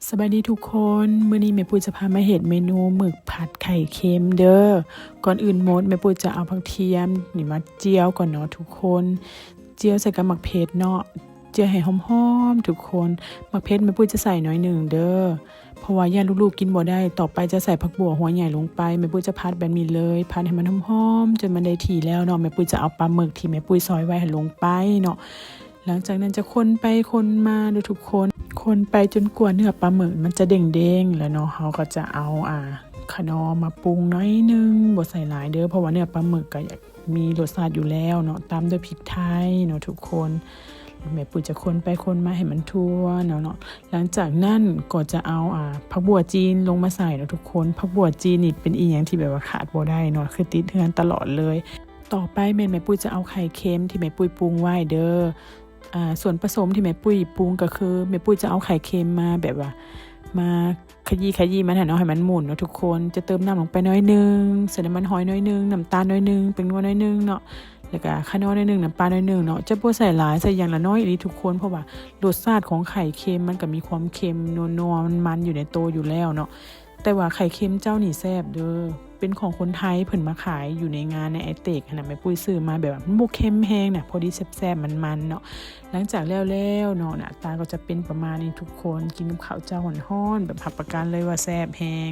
ສະບາຍດີທຸກຄົນ, ມື້ນີ້ແມ່ປຸ້ຍຈະພາມາເຮັດເມນູໝຶກຜັດໄຂ່ເຄັມເດີ້. ກ່ອນອື່ນໝົດ ແມ່ປຸ້ຍຈະເອົາຜັກທຽມນີ້ມາຈຽວກ່ອນເນາະທຸກຄົນ. ຈຽວໃສ່ກັບໝາກເຜັດເນາະ, ຈຽວໃຫ້ຫອມໆທຸກຄົນ. ໝາກເຜັດແມ່ປຸ້ຍຈະໃສ່ໜ້ອຍໜຶ່ງເດີ້ ເພາະວ່າຢ້ານລູກໆກິນບໍ່ໄດ້. ຕໍ່ໄປຈະໃສ່ຜັກບົ່ວຫົວໃຫຍ່ລົງໄປ. ແມ່ປຸ້ຍຈະຜັດແບບນີ້ເລີຍ, ຜັດໃຫ້ມັນຫອມໆຈົນມັນໄດ້ທີ່ແລ້ວເນາະ. ແມ່ປຸ້ຍຈະເອົາປາໝຶກທີ່ແມ່ປຸ້ຍຊອຍໄວ້ຫັ້ນລົງໄປເນາະ. ຫຼັງຈາກນັ້ນຈະຄົນໄປຄົນມາເດີ້ທຸກຄົນ, ຄົນໄປຈົນກວ່າເນື້ອປາໝຶກມັນຈະເດ້ງໆແລ້ວເນາະ. ເຮົາກໍຈະເອົາ ອາ ຂະໜໍມາປຸງໜ້ອຍໜຶ່ງ, ບໍ່ໃສ່ຫຼາຍເດີ້ ເພາະວ່າເນື້ອປາໝຶກກໍຢາກມີລົດຊາດຢູ່ແລ້ວເນາະ, ຕາມດ້ວຍພິກໄທເນາະທຸກຄົນ. ແມ່ປຸ້ຍຈະຄົນໄປຄົນມາໃຫ້ມັນທົ່ວເນາະ. ຫຼັງຈາກນັ້ນກໍຈະເອົາ ອາ ຜັກບົ່ວຈີນລົງມາໃສ່ເນາະທຸກຄົນ. ຜັກບົ່ວຈີນນີ້ເປັນອີ່ຫຍັງທີ່ແບບວ່າຂາດບໍ່ໄດ້ເນາະ, ຄືຕິດເຮືອນຕະຫຼອດເລີຍ. ຕໍ່ໄປແມ່ນແມ່ປຸ້ຍຈະເອົາໄຂ່ເຄັມທີ່ແມ່ປຸ້ຍປຸງໄວ້ເດີ້. ອາ ສ່ວນປະສົມທີ່ແມ່ປຸ້ຍປຸງກໍຄື ແມ່ປຸ້ຍຈະເອົາໄຂ່ເຄັມມາແບບວ່າ ມາຂະຢີ້ຂະຢີ້ມັນຫັ້ນເນາະ, ໃຫ້ມັນໝຸ່ນເນາະທຸກຄົນ. ຈະເຕີມນ້ຳລົງໄປໜ້ອຍໜຶ່ງ, ໃສ່ນ້ຳມັນຫອຍໜ້ອຍໜຶ່ງ, ນ້ຳຕານໜ້ອຍໜຶ່ງ, ແປ້ງນົວໜ້ອຍໜຶ່ງເນາະ, ແລ້ວກໍຂະໜໍໜ້ອຍໜຶ່ງ, ນ້ຳປາໜ້ອຍໜຶ່ງເນາະ. ຈະບໍ່ໃສ່ຫຼາຍ, ໃສ່ຢ່າງລະໜ້ອຍອີ່ຫຼີທຸກຄົນ, ເພາະວ່າລົດຊາດຂອງໄຂ່ເຄັມມັນກໍມີຄວາມເຄັມນົວໆ ມັນໆຢູ່ໃນໂຕຢູ່ແລ້ວເນາະ. ແຕ່ວ່າໄຂ່ເຄັມເຈົ້ານີ້ແຊບເດີ້, ເປັນຂອງຄົນໄທເພິ່ນມາຂາຍຢູ່ໃນງານໃນໄອເຕັກຫັ້ນນະ. ແມ່ປຸ້ຍຊື້ມາແບບວ່າມັນບໍ່ເຄັມແຮງນະ, ພໍດີແຊບໆ ມັນໆເນາະ. ຫຼັງຈາກແລ້ວແລ້ວເນາະ, ໜ້າຕາກໍຈະເປັນປະມານນີ້ທຸກຄົນ. ກິນກັບເຂົ້າເຈົ້າຮ້ອນໆ ແບບຮັບປະກັນເລີຍວ່າແຊບແຮງ.